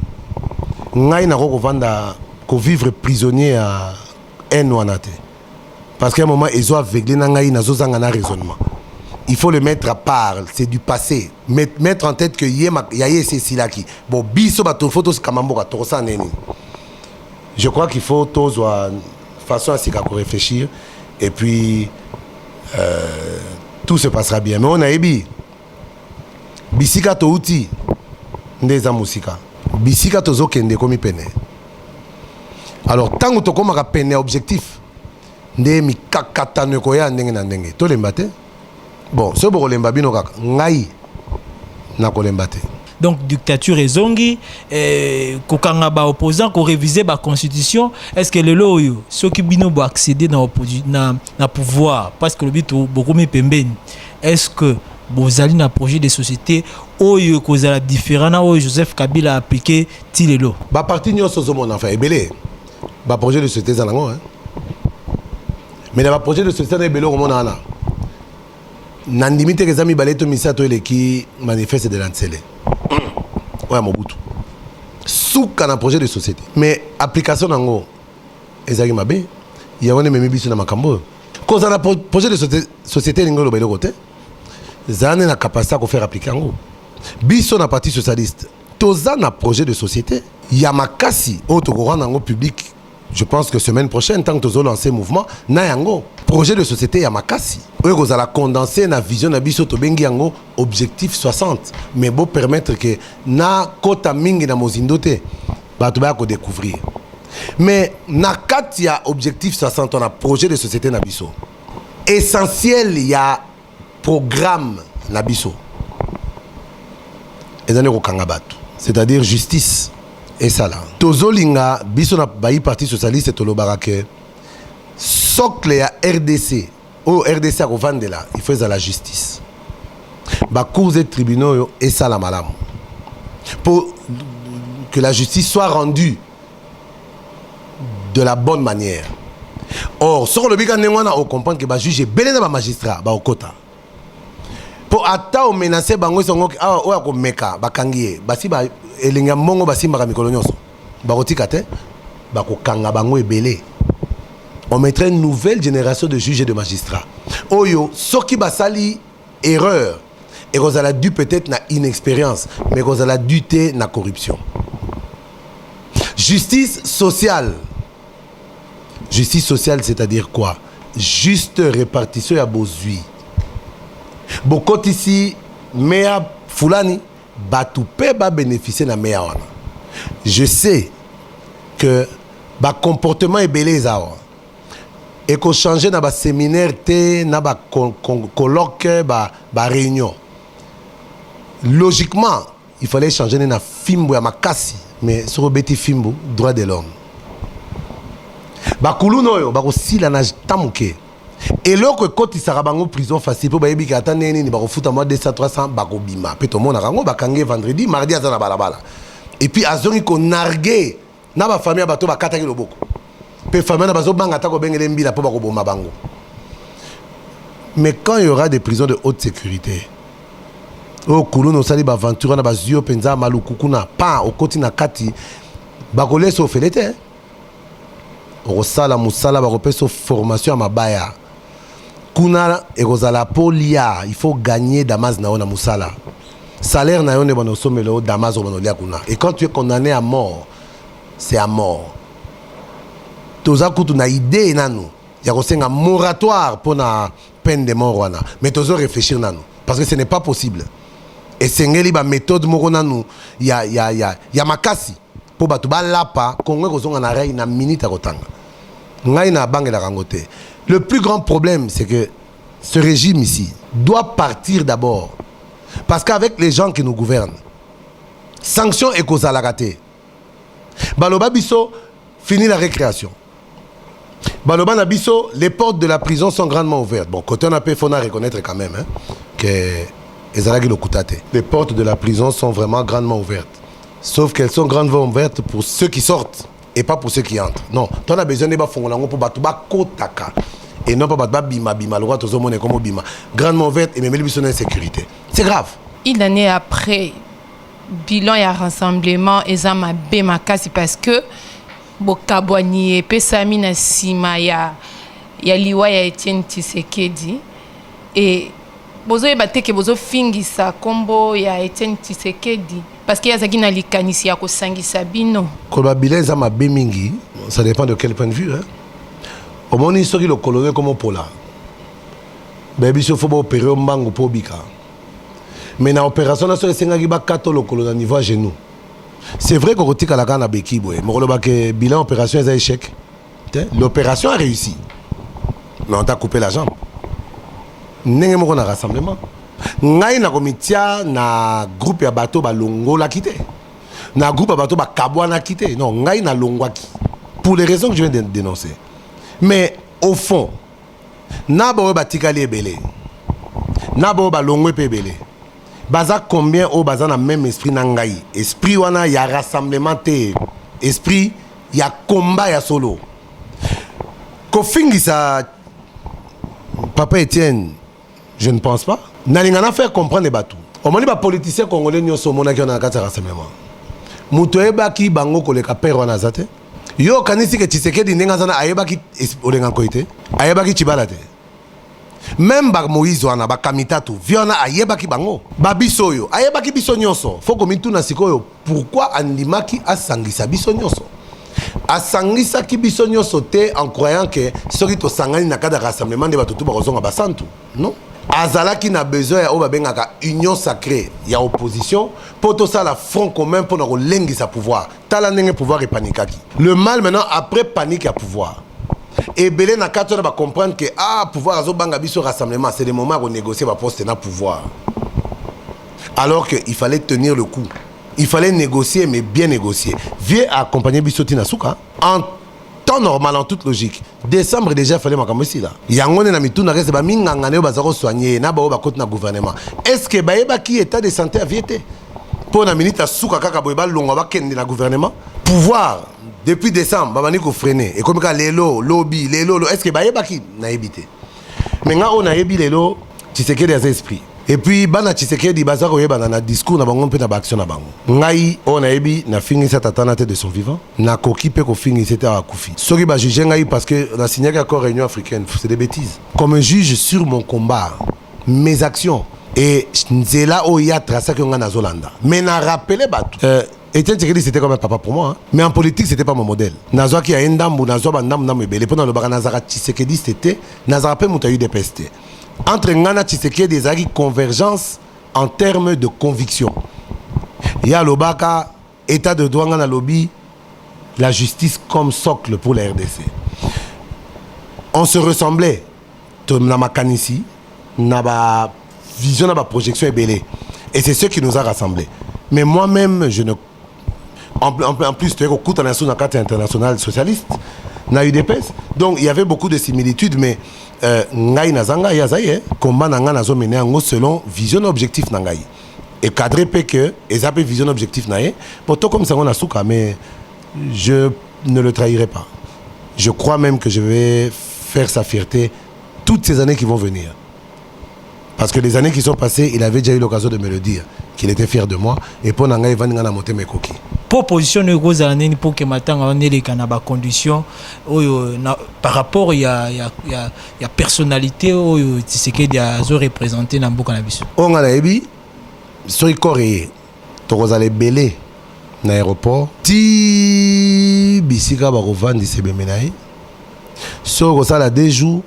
Ngai nako kovanda kovivre prisonnier ya haine wana te, parce qu'à un moment ezo aveugle na ngai, nazozanga na raisonnement. Il faut le mettre à part, c'est du passé. Mettre en tête que ye ya ye esi esilaki. Bon, biso bato faut tosikama mboka, tokosala nini? Je crois qu'il faut tozwa façon ya sika koréfléchir et puis tout se passera bien. Mais on ayebi bisika touti nde eza mosika, bisika tozokende ekomi pene. Alors ntango tokomaka pene ya objectif, nde mikakatano ekoya ndenge na ndenge. Tolemba te. Bon, soki bokolemba bino kaka, ngai nakolemba te. Donc dictature ezongi, kokanga baopposant, koréviser baconstitution. Est ce que lelo oyo, soki bino boaccéder na pouvoir, parce que lobi bokomi pembeni, est ce que bozali na projet de société oyo ekozala différent na oyo Joseph Kabila appliqué ti lelo? Baparti nyonso ozomona, enfin ebele, baprojet de société eza nango, mais na baprojet de société na ebele okomona wana, nandimi teke eza mibale to misato eleki manifeste de la Nsele oyo ya Mobutu, suka na projet de société. Mais application nango ezalaki mabe. Yango nde ememi biso na makambo oyo. Kozala na projet de société elingi oloba eloko te. Ezala nde na capacité ya kofaire appliquer yango. Biso na Parti socialiste, toza na projet de société ya makasi oyo tokorendre yango public, je pense que semaine prochaine, tant que tozolancer mouvement na yango. Projet de société ya makasi oyo ekozala condensé na vision na biso, tobengi yango objectif 60. Mais bopermettre ke na kota mingi na mozindo te, bato baya kodécouvrir. Mais na kati ya objectif 60 wana, projet de société na biso, essentiel ya programme na biso eza nde kokanga bato, c'est-à-dire justice esala. Tozolinga, biso na bayi Parti socialiste, tolobaka ke socle ya RDC, oyo RDC akovandela, il faut ezala justice. Bacours et tribunaux oyo esala malamu pour que la justice soit rendue de la bonne manière. Or soki olobi ka ndenge wana, ocomprendre ke bajuge ebele na bamagistrat baokota, mpo ata omenace bango, esongo awa oyo akomeka, bakangi ye. Basi elengi ya mbongo basimbaka mikolo nyonso, bakotika te, bakokanga bango ebele. On mettrait une nouvelle génération de juges et de magistrats oyo soki basali erreur, ekozala dû peut-être na inexpérience, mais ekozala dû te na corruption. Justice sociale. Justice sociale, c'est-à-dire quoi? Juste répartition ya bozwi. Bokotisi meya fulani, bato mpe babénéficie na meya wana. Je sais que bacomportement ebele eza awa, ekochange na baséminaire te, na bacolloque, baréunion. Logiquement, il fallait changer na fimbo ya makasi. Mais soki obeti fimbo, droit de l'homme, bakuluna oyo bakosila na ta moke. Eloko ekotisaka bango prison facile, mpo bayebi ke ata ndenge nini bakofuta mwa 200, 300, bakobima. Mpe tomonaka yango, bakangi ye vendredi, mardi aza na balabala, et puis azongi konarguer na bafamille ya bato bakataki loboko. Mpe famille wana bazobanga ata kobengela mbila mpo bakoboma bango. Mais quand il y aura des prisons de haute sécurité, oyo kuluna osali baaventure wana, bazwi yo mpenza maluku kuna, pa okoti na kati, bakolesa ofele te, okosala mosala, bakopesa formation ya mabaya kuna. Ekozala mpo lia, il faut gagner damas na yo na mosala, salaire na yo nde bana osomela yo damas oyo bana olia kuna. Et quand tu es condamné à mort, c'est à mort. Toza kutu na idée nanu ya kosenga moratoire mpo na peine de mort wana, mais tozo réfléchir nanu, parce que ce n'est pas possible. Esengeli baméthode moko nanu ya makasi mpo bato balapa. Kongo ekozonga na rail na minute ya kotanga. Ngai na bangelaka yango te. Le plus grand problème, c'est que ce régime ici doit partir d'abord, parce qu'avec les gens qui nous gouvernent, sanction ekozalaka te. Baloba biso fini la récréation, baloba na biso les portes de la prison sont grandement ouvertes. Bon, côté on a faut reconnaître quand même, hein, que ezalaki lokuta te. Les portes de la prison sont vraiment grandement ouvertes, sauf qu'elles sont grandement ouvertes pour ceux qui sortent et pas pour ceux qui entrent. Non, toza na besoin nde bafongola yango mpo bato bakotaka et non pas bato babimabima lokola tozomona ekoma obima. Grandement ouverte ememeli biso na insécurité, c'est grave. Une année après, bilan ya rassemblement eza mabe makasi, parce que bokabwani epesami na nsima ya liwa ya Etienne Tshisekedi, e bozoyeba te ke bozofingisa nkombo ya Etienne Tshisekedi, parce que azalaki na likanisi ya kosangisa bino. Koloba bilan eza mabe mingi, ça dépend de quel point de vue, hein? Omoni, soki lokolo no ekoma opola, bayebi so fo baopérer yo mbangu mpo obika. Mais na opération na, soki esengaki bakata lokolo na niveau ya genou, c'est vrai kokotikala kaka na beki boye. Mokolobake bilan opération eza échec te. L'opération a réussi, mais on t'a coupé la jambe. Ndenge moko na rassemblement, Ngai nakomitia na groupe ya bato balongolaki te, na groupe ya bato bakabwanaki te. Non, ngai nalongwaki pour les raisons que je viens de dénoncer. Mais au fond, na baoyo batikali ebele, na baoyo balongwe mpe ebele, baza combien oyo baza na même esprit na ngai? Esprit wana ya rassemblement te, esprit ya combat ya solo. Kofingisa papa Etienne, je ne pense pas. Nalinga na faire comprendre bato. Omoni, bapoliticien congolais nyonso omonaki wana na kati ya rassemblement, moto oyebaki bango koleka père wana aza te. Yo okanisi ke Tshisekedi, ndenge aza na, ayebaki Olenga Nkoi te, ayebaki Tshibala te? Même bamoïse wana, bakamitatu vi wana, ayebaki bango. Babiso oyo, ayebaki biso nyonso. Fo komituna sikoyo pourquoi andimaki asangisa biso nyonso. Asangisaki biso nyonso te en croyant ke soki tosangani na cadre ya rassemblement nde bato tu bakozonga basantu. Non, azalaki na besoin ya oyo babengaka union sacrée ya opposition mpo tosala front commun mpona kolengisa pouvoir. Tala ndenge pouvoir epanikaki. Le mal maintenant, après panique ya pouvoir, ebele na kati wana bacomprendre ke ah, pouvoir azobanga biso rassemblement, c'est le moment ya konégocier baposte na pouvoir, alors que il fallait tenir le coup, il fallait négocier, mais bien négocier. Vieux accompagner biso tina suka. En temps normal, en toute logique, décembre déjà fallait makambo esila. Yango nde na mituna kese baminganga na oyo baza kosoigne na baoyo bakoti na gouvernement, est ce que bayebaki état de santé ya vieux te mpo na minute asuka kaka boye balongwa, bakende na gouvernement? Pouvoir depuis décembre babandi kofreiner, ekomi kaka lelo, lobi, lelo lo. Est ce que bayebaki? Nayebi te. Mais nga oyo nayebi lelo, Tshisekedi aza esprit, et puis bana Tshisekedi baza koyebana na discours na bango mpe na baaction na bango. Ngai oyo nayebi, nafingisa tata na te de son vivant, nakoki mpe kofingisa te awa akufi. Soki bajuge ngai parce que nasignaki accord Réunion africaine, c'est des bêtises. Comme juge sur mon combat, mes actions et nzela oyo ye atraçaki, ngai nazolanda. Mais na rappele bato, Etienne Tshisekedi, c'était comme un papa pour moi, hein. Mais en politique, c'était pas mon modèle. Nazwaki ya ye ndambu, nazwa bandambu ndambu ebele mpo nalobaka nazalaka tshisekediste te, nazalaka mpe moto ya UDPS te. Entre ngai na Tshisekedi ezalaki convergence en termes de conviction. Ye alobaka état de droit, ngai nalobi la justice comme socle pour la RDC. On se ressemblait na makanisi, na ba vision, na ba projection ebele, et c'est ce qui nous a rassemblés. Mais moi-même, je ne en plus, tu es na kati international socialiste na UDPS, donc il y avait beaucoup de similitudes. Mais ngai naza ngai, aza ye. Combat na ngai, nazomene yango selon vision na objectif na ngai, ecadré mpe ke eza mpe vision na objectif na ye po tokomisa yango na suka. Mais je ne le trahirai pas. Je crois même que je vais faire sa fierté toutes ces années qui vont venir, parce que les années qui sont passées, il avait déjà eu l'occasion de me le dire qu'il était fier de moi, et mpo na ngai evandi ngai na motema ekoki. Po position oyo ekozala nini mpo ke matanga wana eleka na bacondition oyo par rapport ya personnalité oyo Tshisekedi azoreprésente na mboka na biso? Oyo ngai nayebi, soki corps eye, tokozala ebele na aéroport ti bisika bakovandisa ebembe na ye. Soki kosala 2 jours,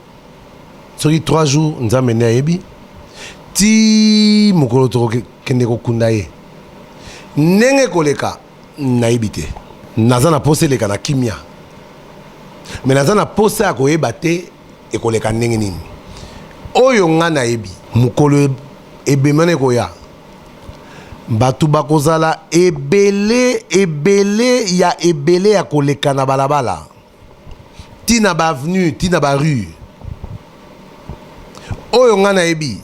soki 3 jours, Nzambe nde ayebi. Ti mokolo tokokende kokunda ye, ndenge koleka nayebi te. Naza na posa eleka na kimia, me naza na posa ya koyeba te ekoleka ndenge nini. Oyo nga nayebi, mokolo ebembe wana ekoya, bato bakozala ebele, ebele ya ebele ya koleka na balabala, ntina baavenue, ntina barue. Oyo nga nayebi,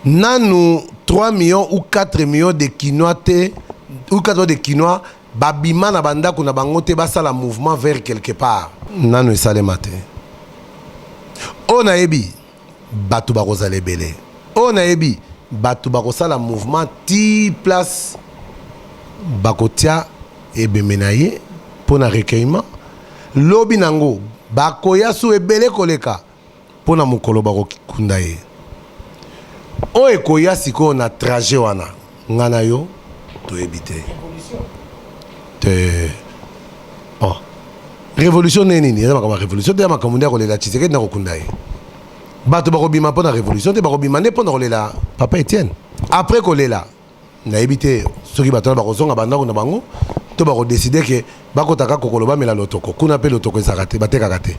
nanu 3 millions ou 4 millions de Kinois te, ou 4 millions de Kinois babima na bandako na bango te, basala mouvement vers quelque part, nanu esalema te. Oyo nayebi, bato bakozala ebele. Oyo nayebi, bato bakosala mouvement ti place bakotia ebembe na ye mpo na recueillement. Lobi nango bakoya su ebele koleka mpo na mokolo bakokunda ye. Oyo ekoya sikoyo na trajet wana, nga na yo toyebi te te. Oh. Révolution nde nini? Eza makambo ya révolution te, ya makambo nde ya kolela Tshisekedi na kokunda ye. Bato bakobima mpo na révolution te, bakobima nde mpo na kolela papa Etienne. Après kolela, nayebi te soki bato wana bakozonga bandako na bango to bakodécider ke bakotaka kokolo, bamela lotoko kuna mpe lotoko ezalaka te, batekaka te.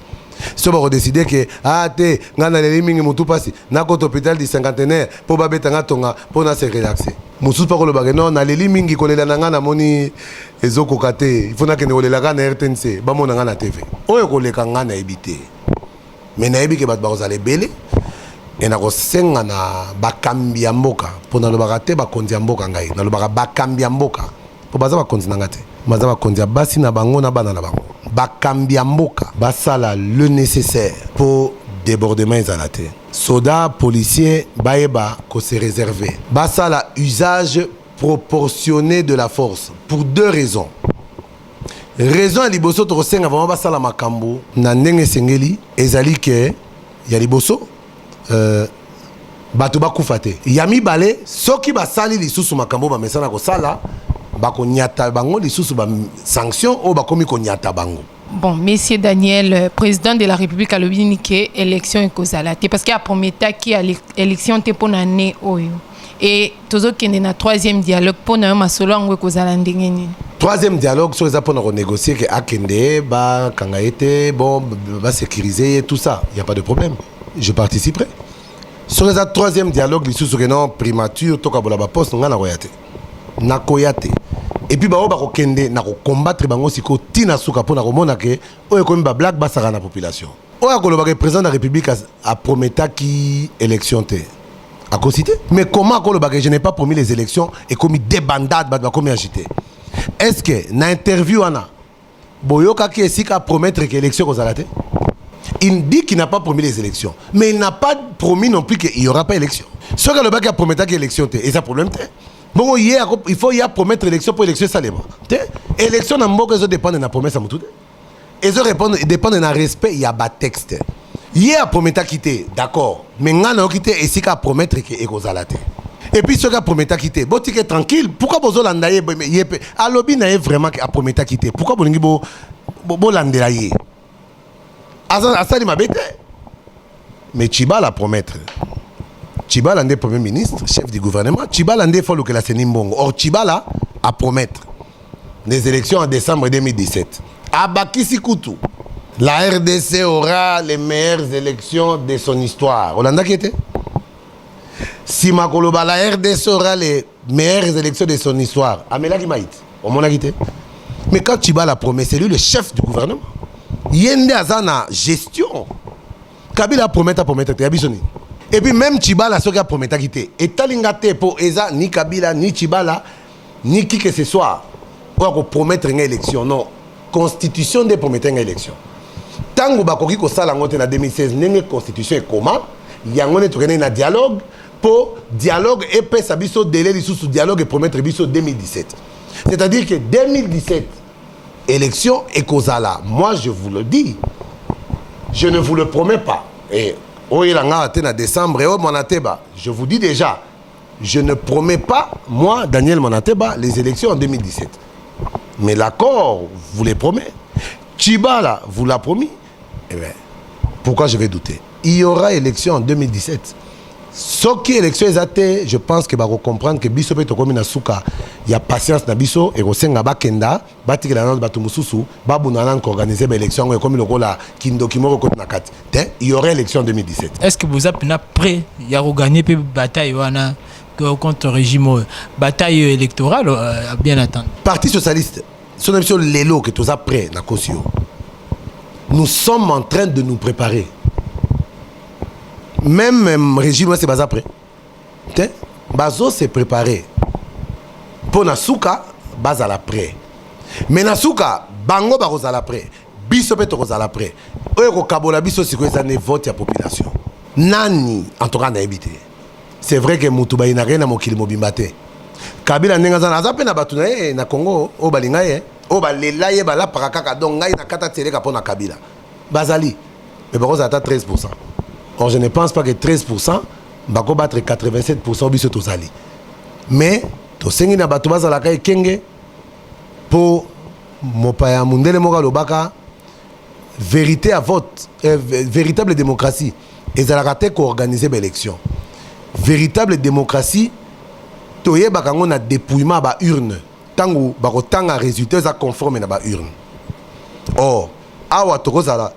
So bakodécider ke ah te, ngai naleli mingi, motu mpasi, nakota Hôpital du Cinquantenaire mpo babeta nga tonga mpo na se relaxer. Mosusu mpo akolobake non, naleli mingi, kolela na ngai namoni ezokoka te, il faut nakende kolela kaka na RTNC, bamona ngai na TV. Oyo koleka ngai nayebi te, mais nayebi ke bato bakozala ebele. E nakosenga na bakambi ya mboka, mpo nalobaka te bakonzi ya mboka, ngai nalobaka bakambi ya mboka, mpo baza bakonzi na nga te, baza bakonzi ya basi na bango na bana na bango. Bakambi ya mboka basala le nécessaire mpo débordement ezala te. Soda, policier bayeba kose réserver, basala usage proportionné de la force, pour deux raisons. Raison ya liboso, tokosenga vraiment basala makambo na ndenge esengeli, ezali ke ya liboso, bato bakufa te. Ya mibale, soki basali lisusu makambo bamesana kosala, bakonyata bango lisusu basanction oyo bakomi konyata bango. Bon, monsieur Daniel, président de la République alobi nini ke élection ekozala te, parce que aprometaki élection te mpo na ne oyo e tozokende na troisième dialogue. Mpo na yo, masolo yango ekozala ndenge nini? Troisième dialogue, soki eza mpona konégocier ke akende, bakanga ye te, bon, basécuriser ye, tout ça, y a pas de problème, je participerai. Soki eza troisième dialogue lisusu ke non, primature, tokabola baposte, ngai nakoya te, nakoya te. Et puis bango bakokende na kocombattre bango sikoyo ntina suka, mpo na komona ke oyo ekomi bablague basaka na population. Oyo akolobaka président de la République aprometaki élection te, akosi te. Mais comment akolobaka je n'ai pas promis les élections, ekomi débandade, bato bakomi agité? Est ce que na interview wana boyokaki esika apromettre ke élection ekozala te? Il dit qu'il n'a pas promis les élections, mais il n'a pas promis non plus qu'il n'y aura pas élection. Soki alobaki aprometaki élection te, eza problème te. Bongo ye il faut ye apromettre élection mpo élection esalema te? Élection na mboka ezodépendre na promesse ya motu te, ezorépondre, dépendre na respect ya batexte. Ye aprometaki te, d'accord, mais ngai nayoki te esika apromettre ke ekozala te. Et puis soki aprometaki te, botike tranquille. Pourquoi bozolanda ye? Ye mpe alobi na ye vraiment ke aprometaki te. Pourquoi bolingi bolandela ye? Asali mabe te. Mais Tshibala promettre, Tshibala nde premier ministre, chef du gouvernement. Tshibala nde faut alukela CENI mbongo. Or Tshibala apromettre des élections en décembre 2017. Abakisi kutu: la RDC aura les meilleures élections de son histoire. Olandaki ete nsima koloba la RDC aura les meilleures élections de son histoire, amelaki maiti, omonaki te. Mais quand Tshibala promet, c'est lui le chef du gouvernement, ye nde aza na gestion. Kabila apromettre, apromettre te, ya biso nini? Et puis même Tshibala, soki aprometaki te, etali nga te, mpo eza ni Kabila, ni Tshibala, ni qui que ce soit oyo akopromettre nga élection. Non, constitution nde promettre nga élection. Ntango bakoki kosala yango te na 2016, ndenge constitution ekoma yango nde tokendeki na dialogue, mpo dialogue epesa biso délai lisusu. Dialogue epromettre biso 2017, c'est-à-dire que 2017 élection ekozala. Moi, je vous le dis, je ne vous le promets pas. Et oyelanga te na décembre oyo Mwanateba, je vous dis déjà, je ne promets pas, moi Daniel Mwanateba, les élections en 2017, mais l'accord vous les promet, Tshibala vous l'a promis. Eh bien, pourquoi je vais douter? Il y aura élection en 2017. Soki élection eza te, je pense que bakocomprendre que biso mpe tokomi na suka ya patience na biso. Ekosenga bakenda, batikela nano bato mosusu babunda nano koorganiser baélection. Yango ekomi lokola kindoki moko ekoti na kati te. Il y aura élection en 2017. Est ce que boza mpenza prêt ya kogagner mpe bataille wana contre régime oyo, bataille électorale, bien entendu? Parti socialiste, so na biso lelo ke toza prêt na kosi yo, nous sommes en train de nous préparer. Même régime wana se baza prêt te, bazo se préparer mpo na suka bazala prêt. Mais na suka bango bakozala prêt, biso mpe tokozala prêt. Oyo ekokabola biso sikoyo eza nde vote ya population. Nani? En tout cas nayebi te. C'est vrai ke motu bayinaka ye na mokili mobimba te. Kabila ndenge aza, aza mpe na bato na ye na Congo oyo balinga ye, oyo balela ye, balapaka kaka. Donc ngai na kata teleka mpo na Kabila bazali, mais bakozala ata 13. Or je ne pense pas que 13 bakobattre 87. Biso tozali, mais tosengi na bato bazalaka ekenge, mpo mopaya mundele moko alobaka vérité à vote, véritable démocratie ezalaka te koorganiser baélection. Véritable démocratie, toyebaka yango na dépouillement ya baurne, ntango bakotanga résultat eza conforme na baurne. Or awa tokozala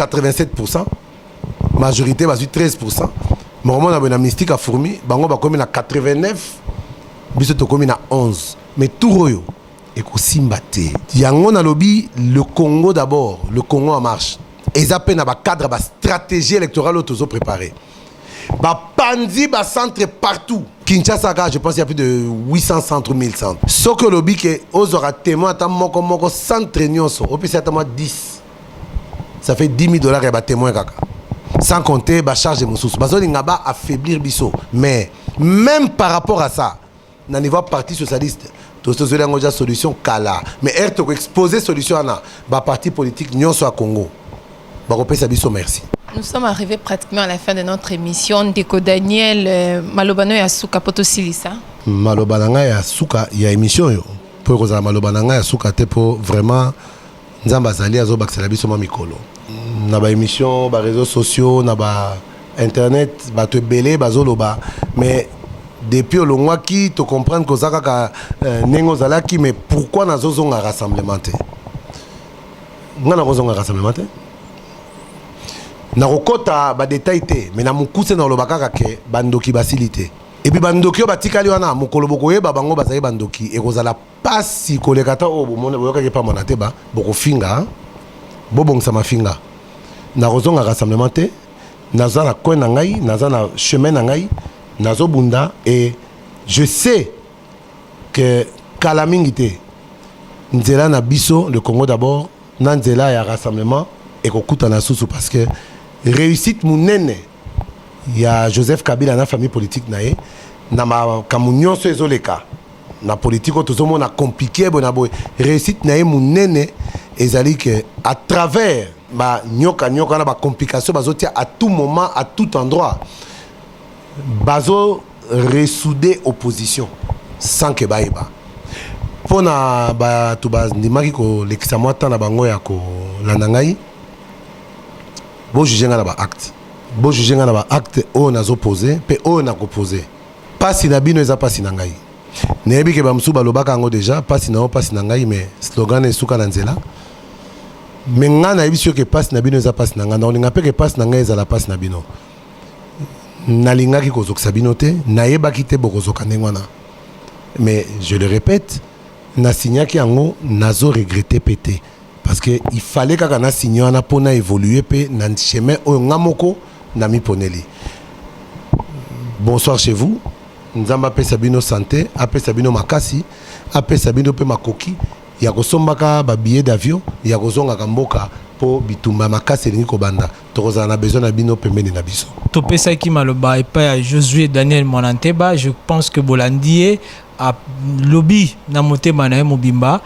87%, majorité bazwi 13%. Mokomona boye na mystique ya fourmi, bango bakomi na 89, biso tokomi na 11. Mais tour oyo ekosimba te. Yango nalobi le Congo d'abord, le Congo en marche eza mpe na bacadre, bastratégie électorale oyo tozopréparé. Bapandi bacentre partout. Kinshasa kaka, je pense il y a plus de 800 centres, 1000 centres. Soki olobi ke ozwaka témoin ata moko moko, centre nyonso opesi ata mwa 10, ça fait 10 000 $ ya batémoin kaka, sans compter bacharge mosusu. Bazolinga baaffaiblir biso, mais même par rapport à ça, na niveau Parti socialiste, tozweli yango ja solution kala. Mais ere tokoexpose solution wana, baparti politique nyonso ya Congo bakopesa biso merci. Nous sommes arrivés pratiquement à la fin de notre émission. Ndeko Daniel, maloba na yo ya suka po tosilisa. Maloba na ngai ya suka ya émission oyo, mpo ekozala maloba na ngai ya suka te, mpo vraiment Nzambe azali azobakisela biso mwa mikolo. Na baémission, baréseaux sociaux, na bainternet, bato ebele bazoloba: mais depuis olongwaki, tocomprendre koza kaka ndenge ozalaki. Mais pourquoi nazozonga rassemblement te? Ngai nakozonga rassemblement te, nakokɔta badetail te, mais na mokuse naloba kaka ke bandoki basili te. Et puis bandoki oyo batikali wana, mokolo bokoyeba bango bazali bandoki, ekozala pasi koleka ta oyo boyokaki pamona te. Ba bokofinga, bobongisa mafinga. Nakozonga rassemblement te. Naza na coin na ngai, naza na chemin na ngai, nazobunda et je sais que kala mingi te, nzela na biso, le Congo d'abord, na nzela ya rassemblement ekokutana susu, parce que réussite monene ya Joseph Kabila na famille politique na ye, na makambo nyonso ezoleka na politique oyo tozomona compliqué boye na boye, réussite na ye monene ezali ke à travers banyoka-nyoka na bacomplication bazotia à tout moment, à tout endroit, bazo ressouder opposition sans ke bayeba. Mpo na bato bandimaki kolekisa mwa temps na bango ya kolanda ngai, bojuge ngai na baacte, bojuge ngai na baacte oyo nazopose mpe oyo nakopose. Mpasi na bino eza mpasi na ngai. Nayebi ke bamosusu balobaka yango déjà, mpasi na yo mpasi na ngai, mais slogan esuka na nzela. Mais ngai nayebi soki mpasi na bino eza mpasi na ngai, nakolinga mpe ke mpasi na ngai ezala mpasi na bino. Nalingaki kozokisa bino te, nayebaki te bokozoka ndenge wana. Mais je le répète, nasignaki yango, nazo regretter mpe te, parce que il fallait kaka nasigne wana mpo na évoluer mpe na chemin oyo nga moko namiponeli. Bonsoir chez vous. Nzambe apesa bino santé, apesa bino makasi, apesa bino mpe makoki ya kosombaka babillet d'avion ya kozongaka mboka, mpo bitumba makasi elingi kobanda, tokozala na besoin na bino pembeni na biso. Topesaki maloba epai ya Josué Daniel Mwananteba. Je pense que bolandi ye, alobi na motema na ye mobimba.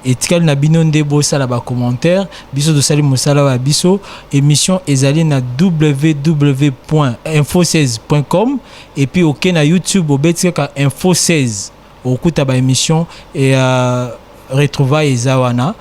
Etikali na bino nde bosala bacommentaire. Biso tosali mosala ya biso. Émission ezali na www.info16.com et puis oke na YouTube, obeti kaka Info 16, okuta baémission et retrouvaille eza wana.